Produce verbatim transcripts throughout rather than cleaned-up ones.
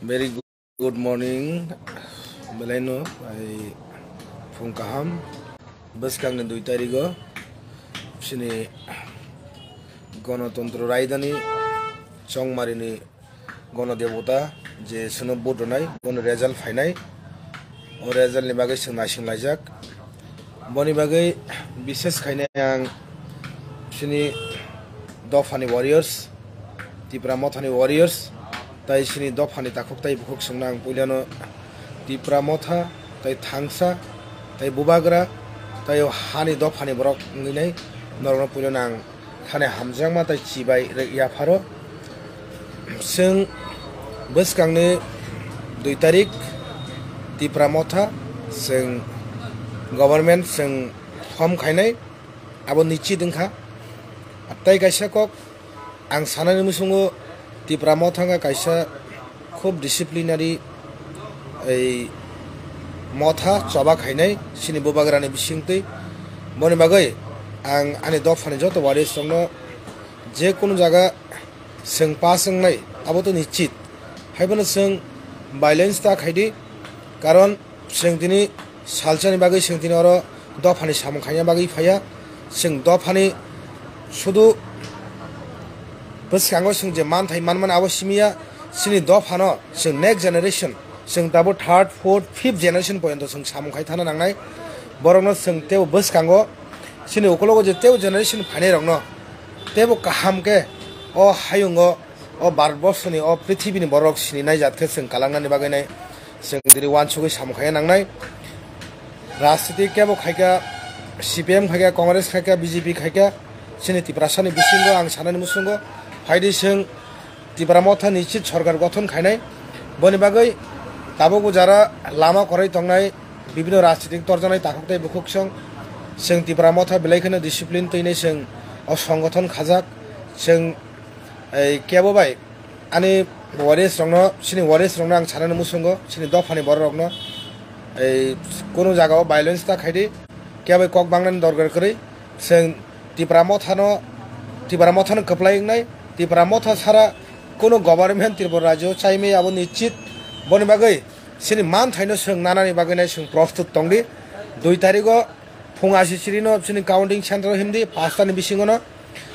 Very good morning, belaino, ai, phung kaham. Bwskangni dui tarigo chini Ganatantro Raidhani Chongmarini Ganadevata je chwngno vote rwnai, bono result phainai. O resultni bagwi chwng naising laijak. Boni bagwi bishes khainai ang chini dophani warriors, Tipra Mothani warriors, tai chini dophani takhuk tai bukhuk chwngno ang puilano Tipra Motha, tai Thangsa, tai Bubagra, tai o hani dophani borok wngwi nai norokno puilano ang thani hamjakma tai chibai rw-, yapharo. Chwng bwskangni dui tarik Tipra Motha chwng government chwng form khainai, abo nichit wngkha. Tai kaisa kok ang sanani musungo Tipra Motha wngkha kaisa khub disciplinary ei motha choba khainai chini bubagrani bisingtwi. Boni bagwi ang ani dophani joto warriors rokno je kunu jaga chwng pass wngnai abo to nichit. Haiphano chwng violence ta khaidi, karon chwng tini salsani bagwi chwng tini oro dophani samung khaina bagwi phaiya. Chwng dophani sudu bwskango chwng je manthai manmani abo simiya, chini dophano chwng next generation, chwng tabuk third, fourth, fifth generation porjonto chwng samung khai thana nangnai. Borokno chwng teibo bwskango chini ukologo je teibo generation phainairokno teibo kaham khe o hayungo, o Bharatborsoni, o prithibini borok sini naijak khe chwng kalangnani bagwi nai. Chwng tini uansugwi samung khaina nangnai. Rajniti kebo khaikha, C P M khaikha, Congress khaikha, B J P khaikha, chini Tiprasani bisingo ang sanani musungo phaidi chwng Tipra Motha nichit sorkar gothon khainai. Boni bagwi tabukbo jara lama kwrwi tongnai, bibino rajnitik torjaknai takhuk tei bukhuk song. Chwng Tipra Motha belai kheno discipline twinai chwng o songgothon khajak. Chwng ei kebo bai ani warriors rokno, chini warriors rokno ang sanani musungo, chini dophani borok rokno ei kunu jagao violence ta khaidi, kebo bai kok bangnani dorkar kwrwi. Chwng Tipra Mothano, Tipra Mothano kwplai wngnai, Tipra Motha sara kunu government Tripura rajyo chaimai abo nichit. Boni bagwi chini manthaino chwng nanani bagwi nai chwng prostut tongdi. Dui tarigo phung ashi chirino chini counting center himdi, pastani bisingono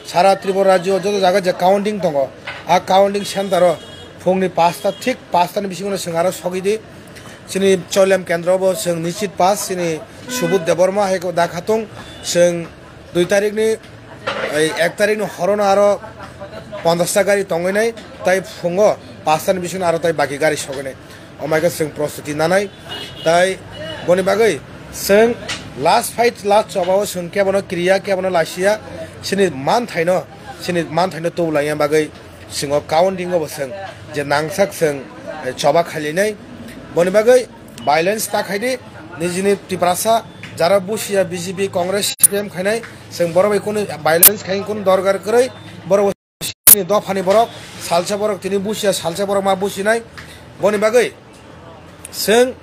sara Tripura rajyo joto jaga je counting tongo, a counting center o phungni pasta, thik pastani bisingono chwng aro sogidi. Chini Choilem kendro bo chwng nichit pass, chini Subudh Debbarma hai khe da khatung, chwng dui tarikni, ei, ek tarikni horono aro ponchasta gari tongwi nai, tai phungo pastani bisingo aro tai baki gari sogwi nai. Omaikhe chwng prostuti nanai, tai boni bagwi chwng last fight, last chobao chwng kebono kiriya, kebono laisiya, chini manthaino, chini manthaino tubulangya bagwi chwng o counting o bo chwng je nangsak chwng, eh, choba khailainai. Boni bagwi violence ta khaidi, nijini Tiprasa jara busiya B J P, Congress, C P M khainai, chwng borok bai kunu violence khai kunu dorkar kwrwi, borok chini dophani borok, salsa borok tini busiya, salsa borok ma businai. Boni bagwi chwng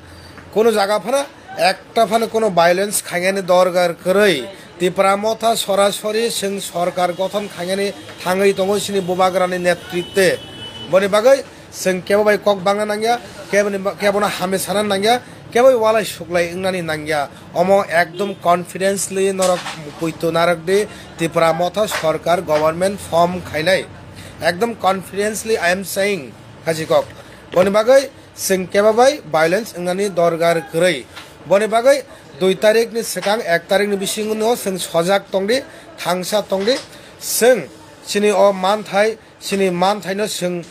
kunu jaga phano ekta phano kunu violence khainani dorkar kwrwi. Tipra Motha sorasori chwng sorkar gothon khainani thangwi tongo chini bubagrani netritwe. Boni bagwi chwng kebo bai kok bangna nangya, keboni ba-, kebono hamya sana nangya, kebo bai walai suklai wngnani nangya. Omo ekdom confidently norok poito narwk di, Tipra Motha sorkar government form khainai. Ekdom confidently I am saying, khasi kok. Boni bagwi chwng kebo bai violence wngnani dorkar kwrwi. Boni bagwi dui tarikni swkang ek tarikni bisingo chwng sojak tongdi, thangsa tongdi. Chwng chini o manthai, chini manthaino chwng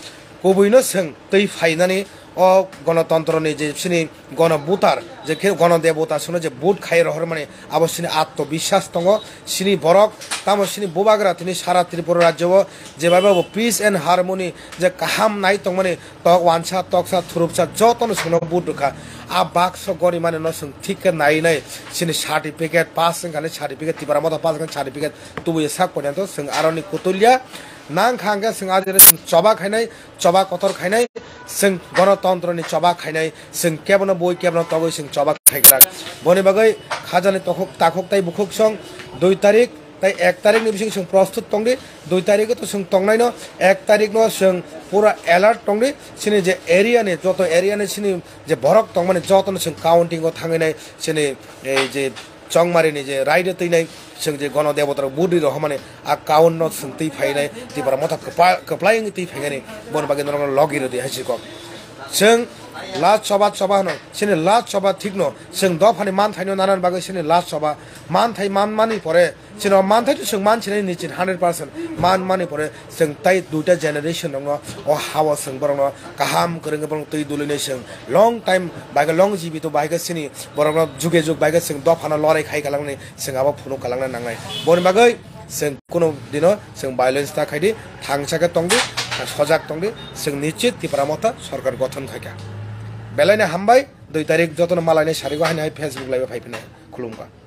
kubuino chwng twi phainani o gonotontroni je chini gono voter, je khe gono debota chwngno je vote khai rohormani, abo chini atmobiswas tongo. Chini borok, tamo chini bubagra tini sara Tripura rajyo o jebabe bo peace and harmony je kaham nai tongmani, tok wansa, toksa, thurupsa jotono chwngno vote rwkha. A bakso gorimani no chwng thik khe nai nai chini certificate pass wngkha ni certificate, Tipra Motha pass wngkha ni certificate tubuya sak porjonto chwng aroni kutulya. Nang kha hwnkhe chwng a jora chwng choba khainai, choba kotor khainai, chwng gonotontroni choba khainai, chwng kebono bui kebono togwi chwng choba khaikrak. Boni bagwi khajani tokhok, takhok tai bukhuk song dui tarik Tai ek tarikni bising chwng prostut tongdi, dui tarikgo to chwng tongnaino, ek tarikno chwng pura alert tongdi, chini je area ni, joto area ni chini je borok tongmani jotono chwng counting o thanginai, chini ei je Chongmari ni je raida twinai, chwng je gono debota rok budi rok homani a count no chwng twi phainai, Tipra Motha kwpa-, kwplai wngwi twi phainani, boni bagwi norokno logi rwdi hai si kok. Chwng last choba choba hwno, chini last choba thikno, chwng dophani manthaino nanani bagwi chini last choba, manthai manmani pore, chini o manthai to chwng mansinai nichit hundred percent, manmani pore chwng tai duita generation rokno o hao chwng borokno kaham kwrwngwi borokno twi dulwinai chwng long time bai khe long jibito bai khe chini borokno juge jug bai khe chwng dophano lorai khai kalangnai, chwng abo phunuk kalangna nangnai. Boni bagwi chwng kunu dino chwng violence ta khaidi, thangsa khe tongdi, sojak tongdi, chwng nichit Tipra Motha sorkar gothon khaikha. Belaino hambai, dui tarik jotono malainai sarigo haino hai Facebook live phai phinai. Khulumkha.